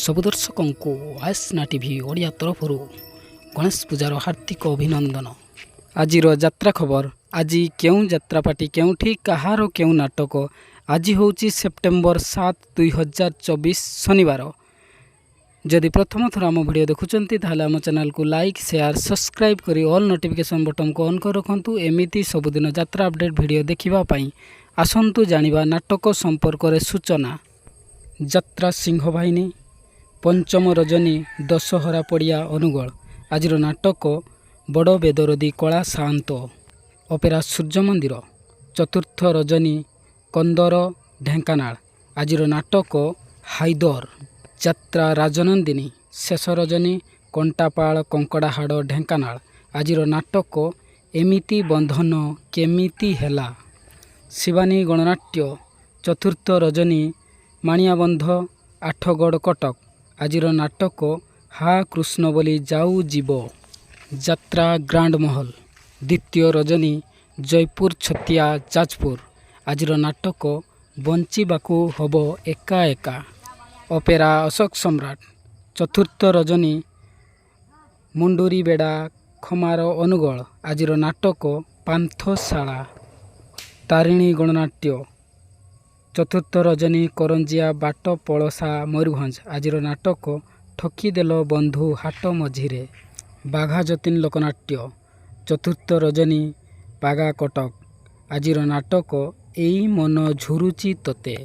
ସବୁ ଦର୍ଶକଙ୍କୁ ଆୟସ୍ନା ଟିଭି ଓଡ଼ିଆ ତରଫରୁ ଗଣେଶ ପୂଜାର ହାର୍ଦ୍ଦିକ ଅଭିନନ୍ଦନ। ଆଜିର ଯାତ୍ରା ଖବର। ଆଜି କେଉଁ ଯାତ୍ରା ପାର୍ଟି, କେଉଁଠି, କାହାର କେଉଁ ନାଟକ? ଆଜି ହେଉଛି ସେପ୍ଟେମ୍ବର 7, 2024, ଶନିବାର। ଯଦି ପ୍ରଥମ ଥର ଆମ ଭିଡ଼ିଓ ଦେଖୁଛନ୍ତି, ତାହେଲେ ଆମ ଚ୍ୟାନେଲକୁ ଲାଇକ୍, ସେୟାର, ସବସ୍କ୍ରାଇବ୍ କରି ଅଲ୍ ନୋଟିଫିକେସନ୍ ବଟନ୍କୁ ଅନ୍ କରି ରଖନ୍ତୁ, ଏମିତି ସବୁଦିନ ଯାତ୍ରା ଅପଡ଼େଟ୍ ଭିଡ଼ିଓ ଦେଖିବା ପାଇଁ। ଆସନ୍ତୁ ଜାଣିବା ନାଟକ ସମ୍ପର୍କରେ ସୂଚନା। ଯାତ୍ରା ସିଂହବାହିନୀ, ପଞ୍ଚମ ରଜନୀ, ଦଶହରା ପଡ଼ିଆ, ଅନୁଗୋଳ। ଆଜିର ନାଟକ ବଡ଼ ବେଦରଦୀ କଳା ସାଆନ୍ତ। ଅପେରା ସୂର୍ଯ୍ୟ ମନ୍ଦିର, ଚତୁର୍ଥ ରଜନୀ, କନ୍ଦର, ଢେଙ୍କାନାଳ। ଆଜିର ନାଟକ ହାଇଦର। ଯାତ୍ରା ରାଜନନ୍ଦିନୀ, ଶେଷ ରଜନୀ, କଣ୍ଟାପାଳ, କଙ୍କଡ଼ାହାଡ଼, ଢେଙ୍କାନାଳ। ଆଜିର ନାଟକ ଏମିତି ବନ୍ଧନ କେମିତି ହେଲା। ଶିବାନୀ ଗଣନାଟ୍ୟ, ଚତୁର୍ଥ ରଜନୀ, ମାଣିଆବନ୍ଧ, ଆଠଗଡ଼, କଟକ। ଆଜିର ନାଟକ ହା କୃଷ୍ଣ ବୋଲି ଯାଉ ଯିବ। ଯାତ୍ରା ଗ୍ରାଣ୍ଡ ମହଲ, ଦ୍ୱିତୀୟ ରଜନୀ, ଜୟପୁର ଛତିଆ, ଯାଜପୁର। ଆଜିର ନାଟକ ବଞ୍ଚିବାକୁ ହବ ଏକା ଏକା। ଅପେରା ଅଶୋକ ସମ୍ରାଟ, ଚତୁର୍ଥ ରଜନୀ, ମୁଣ୍ଡୁରୀବେଡ଼ା, ଖମାର, ଅନୁଗୋଳ। ଆଜିର ନାଟକ ପାନ୍ଥଶାଳା। ତାରିଣୀ ଗଣନାଟ୍ୟ, ଚତୁର୍ଥ ରଜନୀ, କରଞ୍ଜିଆ, ବାଟ ପଳସା, ମୟୂରଭଞ୍ଜ। ଆଜିର ନାଟକ ଠକିଦେଲ ବନ୍ଧୁ ହାଟ ମଝିରେ। ବାଘା ଯତୀନ ଲୋକନାଟ୍ୟ, ଚତୁର୍ଥ ରଜନୀ, ପାଗା, କଟକ। ଆଜିର ନାଟକ ଏଇ ମନ ଝୁରୁଚି ତୋତେ।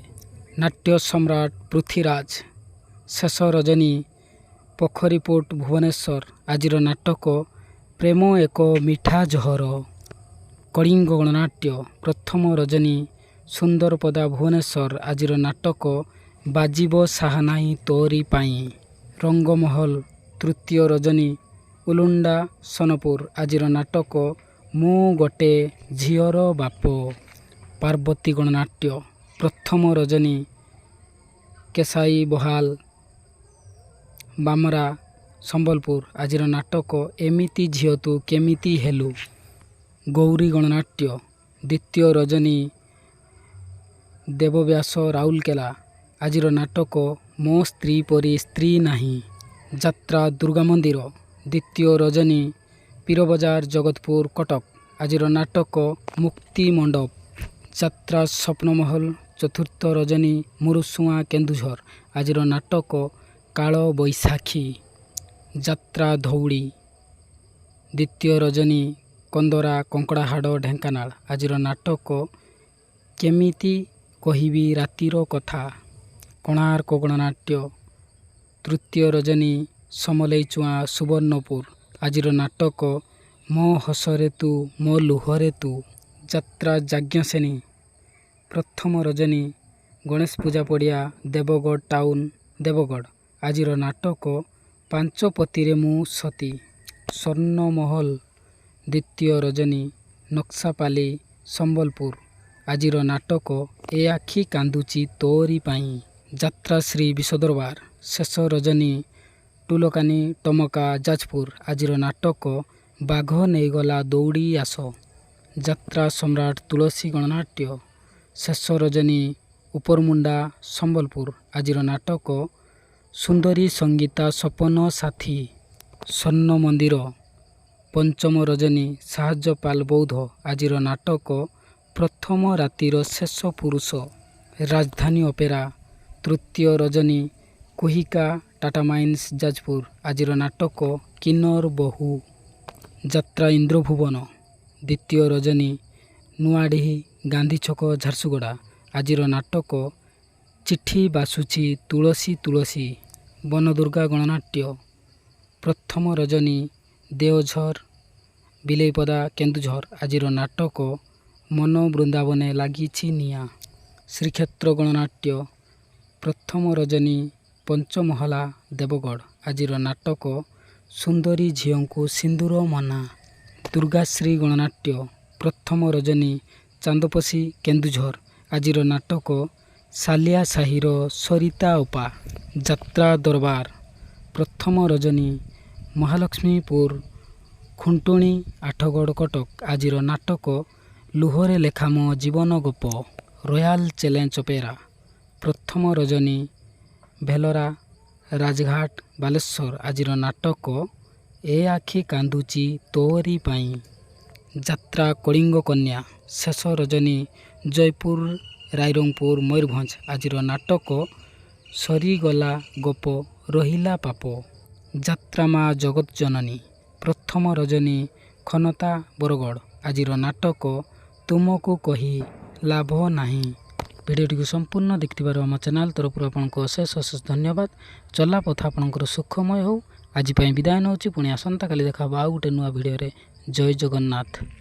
ନାଟ୍ୟ ସମ୍ରାଟ ପୃଥ୍ୱୀରାଜ, ଶେଷ ରଜନୀ, ପୋଖରୀପୁଟ, ଭୁବନେଶ୍ୱର। ଆଜିର ନାଟକ ପ୍ରେମ ଏକ ମିଠା ଜହର। କଳିଙ୍ଗ ଗଣନାଟ୍ୟ, ପ୍ରଥମ ରଜନୀ, ସୁନ୍ଦରପଦା, ଭୁବନେଶ୍ୱର। ଆଜିର ନାଟକ ବାଜିବ ସାହାନାଇ ତୋରି ପାଇଁ। ରଙ୍ଗମହଲ, ତୃତୀୟ ରଜନୀ, ଉଲୁଣ୍ଡା, ସୋନପୁର। ଆଜିର ନାଟକ ମୁଁ ଗୋଟେ ଝିଅର ବାପ। ପାର୍ବତୀ ଗଣନାଟ୍ୟ, ପ୍ରଥମ ରଜନୀ, କେଶାଇ ବହାଲ, ବାମରା, ସମ୍ବଲପୁର। ଆଜିର ନାଟକ ଏମିତି ଝିଅ ତୁ କେମିତି ହେଲୁ। ଗୌରୀ ଗଣନାଟ୍ୟ, ଦ୍ୱିତୀୟ ରଜନୀ, ଦେବବ୍ୟାସ, ରାଉରକେଲା। ଆଜିର ନାଟକ ମୋ ସ୍ତ୍ରୀ ପରି ସ୍ତ୍ରୀ ନାହିଁ। ଯାତ୍ରା ଦୁର୍ଗା ମନ୍ଦିର, ଦ୍ୱିତୀୟ ରଜନୀ, ପୀରବଜାର, ଜଗତପୁର, କଟକ। ଆଜିର ନାଟକ ମୁକ୍ତି ମଣ୍ଡପ। ଯାତ୍ରା ସ୍ୱପ୍ନମହଲ, ଚତୁର୍ଥ ରଜନୀ, ମୁରୁସୁଆଁ, କେନ୍ଦୁଝର। ଆଜିର ନାଟକ କାଳ ବୈଶାଖୀ। ଯାତ୍ରା ଧଉଳି, ଦ୍ୱିତୀୟ ରଜନୀ, କନ୍ଦରା, କଙ୍କଡ଼ାହାଡ଼, ଢେଙ୍କାନାଳ। ଆଜିର ନାଟକ କେମିତି କହିବି ରାତିର କଥା। କୋଣାର୍କ ଗଣନାଟ୍ୟ, ତୃତୀୟ ରଜନୀ, ସମଲେଇଚୁଆଁ, ସୁବର୍ଣ୍ଣପୁର। ଆଜିର ନାଟକ ମୋ ହସରେ ତୁ, ମୋ ଲୁହରେ ତୁ। ଯାତ୍ରା ଯାଜ୍ଞସେନୀ, ପ୍ରଥମ ରଜନୀ, ଗଣେଶ ପୂଜା ପଡ଼ିଆ, ଦେବଗଡ଼ ଟାଉନ, ଦେବଗଡ଼। ଆଜିର ନାଟକ ପାଞ୍ଚପତିରେ ମୁଁ ସତୀ। ସ୍ୱର୍ଣ୍ଣମହଲ, ଦ୍ୱିତୀୟ ରଜନୀ, ନକ୍ସାପାଲି, ସମ୍ବଲପୁର। ଆଜିର ନାଟକ ଏ ଆଖି କାନ୍ଦୁଚି ତୋରି ପାଇଁ। ଯାତ୍ରା ଶ୍ରୀ ବିଶ୍ୱଦରବାର, ଶେଷ ରଜନୀ, ଟୁଲକାନି, ଟମକା, ଯାଜପୁର। ଆଜିର ନାଟକ ବାଘ ନେଇଗଲା ଦୌଡ଼ି ଆସ। ଯାତ୍ରା ସମ୍ରାଟ ତୁଳସୀ ଗଣନାଟ୍ୟ, ଶେଷ ରଜନୀ, ଉପରମୁଣ୍ଡା, ସମ୍ବଲପୁର। ଆଜିର ନାଟକ ସୁନ୍ଦରୀ ସଙ୍ଗୀତା ସପନ ସାଥୀ। ସ୍ୱର୍ଣ୍ଣ ମନ୍ଦିର, ପଞ୍ଚମ ରଜନୀ, ସାହାଯ୍ୟପାଲ, ବୌଦ୍ଧ। ଆଜିର ନାଟକ ପ୍ରଥମ ରାତିର ଶେଷ ପୁରୁଷ। ରାଜଧାନୀ ଅପେରା, ତୃତୀୟ ରଜନୀ, କୁହିକା, ଟାଟା ମାଇନ୍ସ, ଯାଜପୁର। ଆଜିର ନାଟକ କିନ୍ନର ବୋହୂ। ଯାତ୍ରା ଇନ୍ଦ୍ରଭୁବନ, ଦ୍ୱିତୀୟ ରଜନୀ, ନୂଆଡିହି, ଗାନ୍ଧୀଛକ, ଝାରସୁଗୁଡ଼ା। ଆଜିର ନାଟକ ଚିଠି ବାସୁଛି ତୁଳସୀ ତୁଳସୀ। ବନଦୁର୍ଗା ଗଣନାଟ୍ୟ, ପ୍ରଥମ ରଜନୀ, ଦେଓଝର, ବିଲେଇପଦା, କେନ୍ଦୁଝର। ଆଜିର ନାଟକ ମନ ବୃନ୍ଦାବନେ ଲାଗିଛି ନିଆଁ। ଶ୍ରୀକ୍ଷେତ୍ର ଗଣନାଟ୍ୟ, ପ୍ରଥମ ରଜନୀ, ପଞ୍ଚମହଲା, ଦେବଗଡ଼। ଆଜିର ନାଟକ ସୁନ୍ଦରୀ ଝିଅଙ୍କୁ ସିନ୍ଦୁର ମନା। ଦୁର୍ଗାଶ୍ରୀ ଗଣନାଟ୍ୟ, ପ୍ରଥମ ରଜନୀ, ଚାନ୍ଦପଶି, କେନ୍ଦୁଝର। ଆଜିର ନାଟକ ସାଲିଆ ସାହିର ସରିତା ଅପା। ଯାତ୍ରା ଦରବାର, ପ୍ରଥମ ରଜନୀ, ମହାଲକ୍ଷ୍ମୀପୁର, ଖୁଣ୍ଟୁଣି, ଆଠଗଡ଼, କଟକ। ଆଜିର ନାଟକ ଲୁହରେ ଲେଖା ମୋ ଜୀବନ ଗପ। ରୟାଲ ଚ୍ୟାଲେଞ୍ଜ ଅପେରା, ପ୍ରଥମ ରଜନୀ, ଭେଲରା, ରାଜଘାଟ, ବାଲେଶ୍ୱର। ଆଜିର ନାଟକ ଏ ଆଖି କାନ୍ଦୁଚି ତୋରି ପାଇଁ। ଯାତ୍ରା କଳିଙ୍ଗ କନ୍ୟା, ଶେଷ ରଜନୀ, ଜୟପୁର, ରାଇରଙ୍ଗପୁର, ମୟୂରଭଞ୍ଜ। ଆଜିର ନାଟକ ସରିଗଲା ଗପ ରହିଲା ପାପ। ଯାତ୍ରା ମା ଜଗତ ଜନନୀ, ପ୍ରଥମ ରଜନୀ, ଖନତା, ବରଗଡ଼। ଆଜିର ନାଟକ ତୁମକୁ କହି ଲାଭ ନାହିଁ। ଭିଡ଼ିଓଟିକୁ ସମ୍ପୂର୍ଣ୍ଣ ଦେଖିଥିବାରୁ ଆମ ଚ୍ୟାନେଲ୍ ତରଫରୁ ଆପଣଙ୍କୁ ଅଶେଷ ଅଶେଷ ଧନ୍ୟବାଦ। ଚଲା ପଥ ଆପଣଙ୍କର ସୁଖମୟ ହେଉ। ଆଜି ପାଇଁ ବିଦାୟ ନେଉଛି, ପୁଣି ଆସନ୍ତାକାଲି ଦେଖା ହେବ ଆଉ ଗୋଟେ ନୂଆ ଭିଡ଼ିଓରେ। ଜୟ ଜଗନ୍ନାଥ।